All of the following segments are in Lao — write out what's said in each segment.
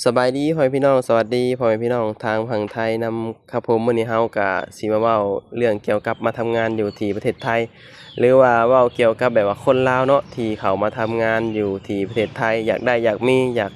ສະບາຍດີພໍ່ແມ່ພີ່ນ້ອງ ສະຫວັດດີພໍ່ແມ່ພີ່ນ້ອງທາງຝັ່ງໄທນຳຄັບຜົມ. ມື້ນີ້ເຮົາກະຊິມາເວົ້າເລື່ອງກ່ຽວກັບມາທຳງານຢູ່ທີ່ປະເທດໄທ ຫຼືວ່າເວົ້າກ່ຽວກັບແບບວ່າຄົນລາວເນາະ ທີ່ເຂົ້າມາທຳງານຢູ່ທີ່ປະເທດໄທ ຢາກໄດ້ຢາກມີ ຢາກ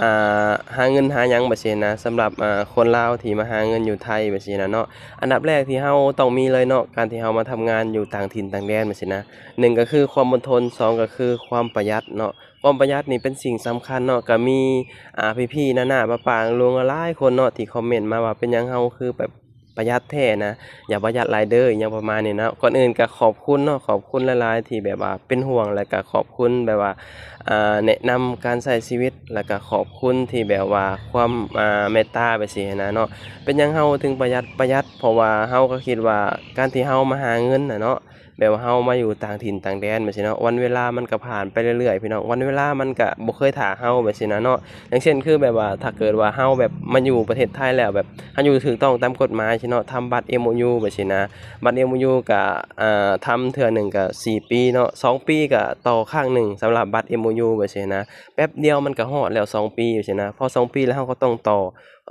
ອ່າ ຫາເງິນຫາຫຍັງແບບຊີ້ນະ. ສຳລັບ ອ່າ ຄົນລາວທີ່ມາຫາເງິນຢູ່ໄທແບບຊີ້ນະເນາະ ອັນດັບແລກທີ່ເຮົາຕ້ອງມີເລີຍເນາະ ການທີ່ເຮົາມາທຳງານຢູ່ຕ່າງຖິ່ນຕ່າງແດນແບບຊີ້ນະ ໜຶ່ງກໍຄືຄວາມອົດທົນ ສອງກໍຄືຄວາມປະຢັດເນາະ. ຄວາມປະຢັດນີ້ເປັນສິ່ງສຳຄັນເນາະ ກໍມີ ອ່າ ພີ່ໆ ນ້າໆ ປ້າໆ ລຸງໆ ຫຼາຍຄົນເນາະ ທີ່ຄອມເມັນມາວ່າ ເປັນຫຍັງເຮົາຄືແບບປະຢັດແທ້ນະ ຢ່າປະຢັດຫຼາຍເດີ ອີ່ຫຍັງປະມານນີ້ເນາະ. ກ່ອນອື່ນກໍຂອບຄຸນເນາະ ຂອບຄຸນຫຼາຍໆ ທີ່ແບບວ່າເປັນຫ່ວງ ແລະກໍຂອບຄຸນແບບວ່າ ອ່າ ແນະນຳການໃຊ້ຊີວິດ ແລະກໍຂອບຄຸນທີ່ແບບວ່າຄວາມ ອ່າ ເມດຕາແບບຊີ້ນະເນາະ. ເປັນຫຍັງເຮົາເຖິງປະຢັດ ປະຢັດ ເພາະວ່າເຮົາກໍຄິດວ່າການທີ່ເຮົາມາຫາເງິນນະເນາະ ແບບວ່າເຮົາມາຢູ່ຕ່າງຖິ່ນຕ່າງແດນແບບຊີ້ເນາະ ວັນເວລາມັນກໍຜ່ານໄປເລື້ອຍໆ ພີ່ນ້ອງ ວັນເວລາມັນກໍບໍ່ເຄີຍຖ້າເຮົາແບບຊີ້ນະເນາະ. ຢ່າງເຊັ່ນ ຄືແບບວ່າຖ້າເກີດວ່າເຮົາແບບມາຢູ່ປະເທດໄທແລ້ວ ແບບເຮົາຢູ່ຖືກຕ້ອງຕາມກົດໝາຍຊີ້ເນາະ ທຳບັດ ເອັມໂອຢູ ແບບຊີ້ນະ ບັດ ເອັມໂອຢູ ກໍ ອ່າ ທຳເທື່ອໜຶ່ງກໍສີ່ປີເນາະ ສອງປີກໍຕໍ່ຄັ້ງໜຶ່ງ ສຳລັບບັດ ເອັມໂອຢູ ແບບຊີ້ນະ ແປັບດຽວມັນກໍຮອດແລ້ວສອງປີແບບຊີ້ນະ. ພໍສອງປີແລ້ວເຮົາກໍຕ້ອງຕໍ່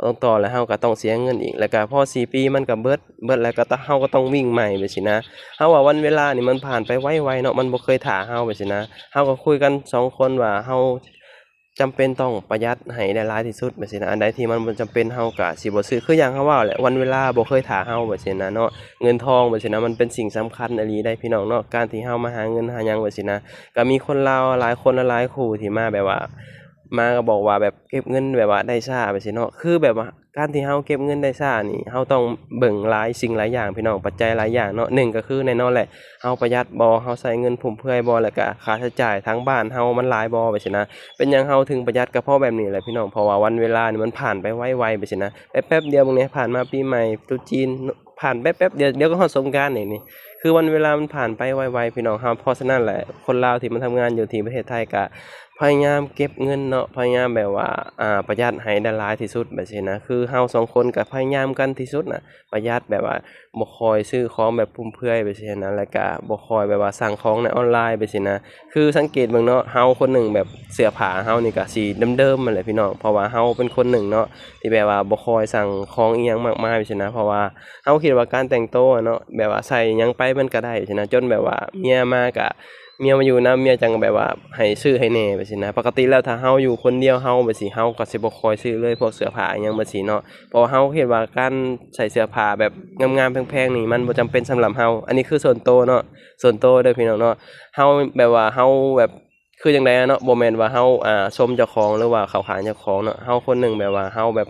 ຕ້ອງຕໍ່ ແລ້ວເຮົາກໍຕ້ອງເສຍເງິນອີກ ແລ້ວກໍພໍສີ່ປີມັນກໍເບິດ ເບິດແລ້ວກໍຕ້ອງ ເຮົາກໍຕ້ອງວິ່ງໃໝ່ແບບຊີ້ນະ. ເຮົາວ່າວັນເວລານີ້ມັນຜ່ານໄປໄວໆເນາະ ມັນບໍ່ເຄີຍຖ້າເຮົາແບບຊີ້ນະ. ເຮົາກໍຄຸຍກັນສອງຄົນວ່າເຮົາຈຳເປັນຕ້ອງປະຢັດໃຫ້ໄດ້ຫຼາຍທີ່ສຸດແບບຊີ້ນະ ອັນໃດທີ່ມັນບໍ່ຈຳເປັນເຮົາກໍຊິບໍ່ຊື້. ຄືຢ່າງເຮົາເວົ້າແຫຼະ ວັນເວລາບໍ່ເຄີຍຖ້າເຮົາແບບຊີ້ນະເນາະ ເງິນທອງແບບຊີ້ນະ ມັນເປັນສິ່ງສຳຄັນອີ່ຫຼີໄດ໋ ພີ່ນ້ອງເນາະ ການທີ່ເຮົາມາຫາເງິນຫາຫຍັງແບບຊີ້ນະ. ກໍມີຄົນລາວຫຼາຍຄົນຫຼາຍໆຄູ່ທີ່ມາແບບວ່າ ມາກໍບອກວ່າແບບເກັບເງິນແບບວ່າໄດ້ຊ້າແບບຊີ້ເນາະ ຄືແບບວ່າການທີ່ເຮົາເກັບເງິນໄດ້ຊ້ານີ້ ເຮົາຕ້ອງເບິ່ງຫຼາຍສິ່ງຫຼາຍຢ່າງ ພີ່ນ້ອງ ປັດໄຈຫຼາຍຢ່າງເນາະ. ໜຶ່ງກໍຄືແນ່ນອນແຫຼະ ເຮົາປະຢັດບໍ່ ເຮົາໃຊ້ເງິນຟຸມເຟືອຍບໍ່ ແລ້ວກໍຄ່າໃຊ້ຈ່າຍທາງບ້ານເຮົາມັນຫຼາຍບໍ່ແບບຊີ້ນະ. ເປັນຫຍັງເຮົາເຖິງປະຢັດ ກໍເພາະແບບນີ້ແຫຼະ ພີ່ນ້ອງ ເພາະວ່າວັນເວລານີ້ມັນຜ່ານໄປໄວໆແບບຊີ້ນະ ແປັບໆດຽວ ເບິ່ງແດ່ ຜ່ານມາປີໃໝ່ ຕຣຸດຈີນ ຜ່ານແປັບໆດຽວ ດຽວກໍຮອດສົງການນີ້ ນີ້ຄືວັນເວລາມັນຜ່ານໄປໄວໆ ພີ່ນ້ອງເຮົາ. ເພາະສະນັ້ນແຫຼະ ຄົນລາວທີ່ມາທຳງານຢູ່ທີ່ປະເທດໄທກໍພະຍາຍາມເກັບເງິນເນາະ ພະຍາຍາມແບບວ່າ ອ່າ ປະຢັດໃຫ້ໄດ້ຫຼາຍທີ່ສຸດແບບຊີ້ນະ. ຄືເຮົາສອງຄົນກໍພະຍາຍາມກັນທີ່ສຸດນະ ປະຢັດແບບວ່າບໍ່ຄ່ອຍຊື້ຂອງແບບຟຸມເຟືອຍແບບຊີ້ນະ ແລ້ວກໍບໍ່ຄ່ອຍແບບວ່າສັ່ງຂອງໃນອອນລາຍແບບຊີ້ນະ. ຄືສັງເກດເບິ່ງເນາະ ເຮົາຄົນໜຶ່ງແບບເສື້ອຜ້າເຮົານີ້ກໍສີເດີມໆຫັ້ນແຫຼະ ພີ່ນ້ອງ ເພາະວ່າເຮົາເປັນຄົນໜຶ່ງເນາະ ທີ່ແບບວ່າບໍ່ຄ່ອຍສັ່ງຂອງອີ່ຫຍັງມາກມາຍຊີ້ນະ ເພາະວ່າເຮົາຄິດວ່າການແຕ່ງໂຕເນາະ ແບບວ່າໃສ່ຫຍັງໄປມັນກໍໄດ້ຊີ້ນະ. ຈົນແບບວ່າເມຍມາກະ ເມຍມາຢູ່ນຳ ເມຍຈັ່ງແບບວ່າໃຫ້ຊື້ໃຫ້ແດ່ແບບຊີ້ນະ. ປະກະຕິແລ້ວຖ້າເຮົາຢູ່ຄົນດຽວ ເຮົາແບບຊີ້ ເຮົາກໍຊິບໍ່ຄ່ອຍຊື້ເລີຍ ພວກເສື້ອຜ້າອີ່ຫຍັງແບບຊີ້ເນາະ ເພາະວ່າເຮົາຄິດວ່າການໃສ່ເສື້ອຜ້າແບບງາມໆແພງໆນີ້ ມັນບໍ່ຈຳເປັນສຳລັບເຮົາ. ອັນນີ້ຄືສ່ວນໂຕເນາະ ສ່ວນໂຕເດີພີ່ນ້ອງເນາະ. ເຮົາແບບວ່າເຮົາແບບ ຄືຈັ່ງໃດເນາະ ບໍ່ແມ່ນວ່າເຮົາ ອ່າ ຊົມເຈົ້າຂອງ ຫຼືວ່າເຂົ້າຂ້າງເຈົ້າຂອງເນາະ. ເຮົາຄົນໜຶ່ງແບບວ່າເຮົາແບບ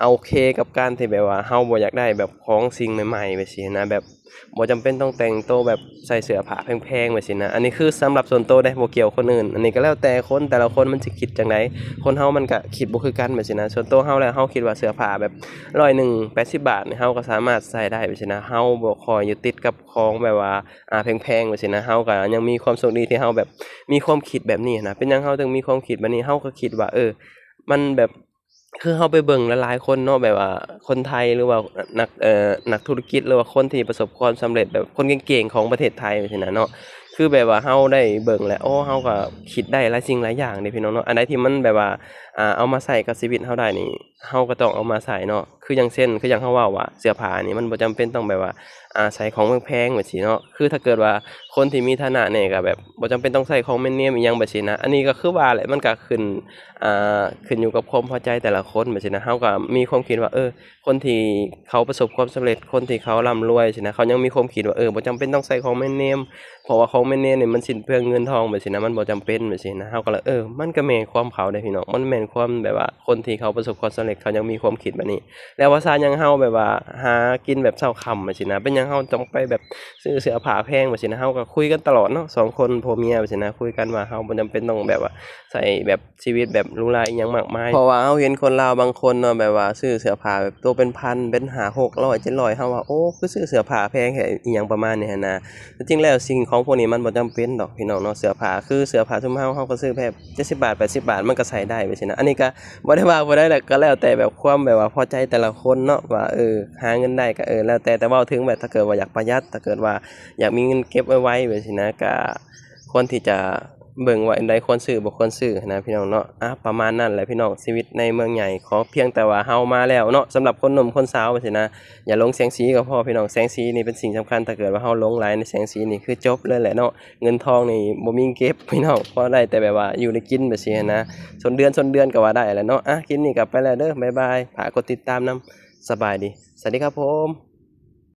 ໂອເຄກັບການທີ່ແບບວ່າເຮົາບໍ່ຢາກໄດ້ແບບຂອງສິ່ງໃໝ່ໆແບບຊີ້ນະ ແບບບໍ່ຈຳເປັນຕ້ອງແຕ່ງໂຕແບບໃສ່ເສື້ອຜ້າແພງໆແບບຊີ້ນະ. ອັນນີ້ຄືສຳລັບສ່ວນໂຕເດ້ ບໍ່ກ່ຽວຄົນອື່ນ ອັນນີ້ກໍແລ້ວແຕ່ຄົນ ແຕ່ລະຄົນມັນຊິຄິດຈັ່ງໃດ ຄົນເຮົາມັນກໍຄິດບໍ່ຄືກັນແບບຊີ້ນະ. ສ່ວນໂຕເຮົາແລ້ວ ເຮົາຄິດວ່າເສື້ອຜ້າແບບຮ້ອຍໜຶ່ງ ແປດສິບບາດນີ້ ເຮົາກໍສາມາດໃສ່ໄດ້ແບບຊີ້ນະ ເຮົາບໍ່ຄ່ອຍຍຶດຕິດກັບ ຂອງແບບວ່າ ອ່າ ແພງໆແບບຊີ້ນະ ເຮົາກໍຍັງມີຄວາມໂຊກດີທີ່ເຮົາແບບມີຄວາມຄິດແບບນີ້ນະ. ເປັນຫຍັງເຮົາຈຶ່ງມີຄວາມຄິດແບບນີ້? ເຮົາກໍຄິດວ່າ ເອີ ມັນແບບ ຄືເຮົາໄປເບິ່ງຫຼາຍໆຄົນເນາະ ແບບວ່າຄົນໄທ ຫຼືວ່ານັກ ເອີ ນັກທຸລະກິດ ຫຼືວ່າຄົນທີ່ປະສົບຄວາມສຳເລັດ ແບບຄົນເກັ່ງໆຂອງປະເທດໄທແບບຊີ້ນະເນາະ ຄືແບບວ່າເຮົາໄດ້ເບິ່ງແລ້ວ ໂອ້ ເຮົາກໍຄິດໄດ້ຫຼາຍສິ່ງຫຼາຍຢ່າງເດ້ພີ່ນ້ອງເນາະ. ອັນໃດທີ່ມັນແບບວ່າ ອ່າ ເອົາມາໃຊ້ກັບຊີວິດເຮົາໄດ້ນີ້ ເຮົາກໍຕ້ອງເອົາມາໃຊ້ເນາະ. ຄືຢ່າງເຊັ່ນ ຄືຢ່າງເຮົາເວົ້າວ່າ ເສື້ອຜ້ານີ້ມັນບໍ່ຈຳເປັນຕ້ອງແບບວ່າ ອ່າ ໃສ່ຂອງແພງໆແບບຊີ້ເນາະ. ຄືຖ້າເກີດວ່າຄົນທີ່ມີຖານະແດ່ກໍແບບບໍ່ຈຳເປັນຕ້ອງໃຊ້ຂອງແບຣນເນມອີ່ຫຍັງແບບຊີ້ນະ. ອັນນີ້ກໍຄືວ່າແຫຼະ ມັນກໍຂຶ້ນ ອ່າ ຂຶ້ນຢູ່ກັບຄວາມພໍໃຈແຕ່ລະຄົນແບບຊີ້ນະ. ເຮົາກໍມີຄວາມຄິດວ່າ ເອີ ຄົນທີ່ເຂົາປະສົບຄວາມສຳເລັດ ຄົນທີ່ເຂົາລ່ຳລວຍຊີ້ນະ ເຂົາຍັງມີຄວາມຄິດວ່າ ເອີ ບໍ່ຈຳເປັນຕ້ອງໃຊ້ຂອງແບຣນເນມ ເພາະວ່າຂອງແບຣນເນມນີ້ມັນສິ້ນເປືອງເງິນທອງແບບຊີ້ນະ ມັນບໍ່ຈຳເປັນແບບຊີ້ນະ. ເຮົາກໍເລີຍ ເອີ ມັນກໍແມ່ນຄວາມເຂົາເດ້ພີ່ນ້ອງ ມັນແມ່ນຄວາມແບບວ່າ ຄົນທີ່ເຂົາປະສົບຄວາມສຳເລັດ ເຂົາຍັງມີຄວາມຄິດແບບນີ້. ແລ້ວພາສາຫຍັງເຮົາແບບວ່າຫາກິນແບບເຊົ້າຄ່ຳແບບຊີ້ນະ ເປັນຫຍັງເຮົາຕ້ອງໄປແບບຊື້ເສື້ອຜ້າແພງແບບຊີ້ນະ. ເຮົາກໍຄຸຍກັນຕະຫຼອດເນາະ ສອງຄົນຜົວເມຍແບບຊີ້ນະ ຄຸຍກັນວ່າເຮົາບໍ່ຈຳເປັນຕ້ອງແບບວ່າໃຊ້ແບບຊີວິດແບບຫຼູຫຼາອີ່ຫຍັງມາກມາຍ ເພາະວ່າເຮົາເຫັນຄົນລາວບາງຄົນເນາະ ແບບວ່າຊື້ເສື້ອຜ້າແບບໂຕເປັນພັນ ເປັນຫ້າ ຫົກຮ້ອຍ ເຈັດຮ້ອຍ ເຮົາວ່າ ໂອ້ ຄືຊື້ເສື້ອຜ້າແພງແທ້ ອີ່ຫຍັງປະມານນີ້ຫັ້ນນະ. ທີ່ຈິງແລ້ວສິ່ງຂອງພວກນີ້ມັນບໍ່ຈຳເປັນດອກພີ່ນ້ອງເນາະ. ເສື້ອຜ້າ ຄືເສື້ອຜ້າຊຸມເຮົາ ເຮົາກໍຊື້ແບບເຈັດສິບບາດ ແປດສິບບາດ ມັນກໍໃສ່ໄດ້ແບບຊີ້ນະ. ອັນນີ້ກໍບໍ່ໄດ້ວ່າຜູ້ໃດແຫຼະ ກໍແລ້ວແຕ່ແບບຄວາມແບບວ່າພໍໃຈແຕ່ລະຄົນເນາະ ວ່າ ເອີ ຫາເງິນໄດ້ກໍ ເອີ ແລ້ວແຕ່. ແຕ່ເວົ້າເຖິງແບບ ຖ້າເກີດວ່າຢາກປະຢັດ ຖ້າເກີດວ່າຢາກມີເງິນເກັບໄວ້ໆແບບຊີ້ນະ ກໍຄວນທີ່ຈະ ເບິ່ງວ່າອັນໃດຄວນຊື້ບໍ່ຄວນຊື້ນະພີ່ນ້ອງເນາະ. ອ່ະ ປະມານນັ້ນແຫຼະພີ່ນ້ອງ ຊີວິດໃນເມືອງໃຫຍ່. ຂໍພຽງແຕ່ວ່າເຮົາມາແລ້ວເນາະ ສຳລັບຄົນໜຸ່ມຄົນສາວຊີ້ນະ ຢ່າຫຼົງແສງສີກໍພໍພີ່ນ້ອງ. ແສງສີນີ້ເປັນສິ່ງສຳຄັນ ຖ້າເກີດວ່າເຮົາຫຼົງຫຼາຍໃນແສງສີນີ້ຄືຈົບເລີຍແຫຼະເນາະ. ເງິນທອງນີ້ບໍ່ມີເກັບພີ່ນ້ອງ ພໍໄດ້ແຕ່ແບບວ່າຢູ່ໄດ້ກິນແບບຊີ້ຫັ້ນນະ ຊົນເດືອນຊົນເດືອນກໍວ່າໄດ້ແຫຼະເນາະ. ອ່ະ ຄລິບນີ້ກໍໄປແລ້ວເດີ ບາຍບາຍ. ຝາກກົດຕິດຕາມນຳ. ສະບາຍດີ ສະຫວັດດີຄັບຜົມ.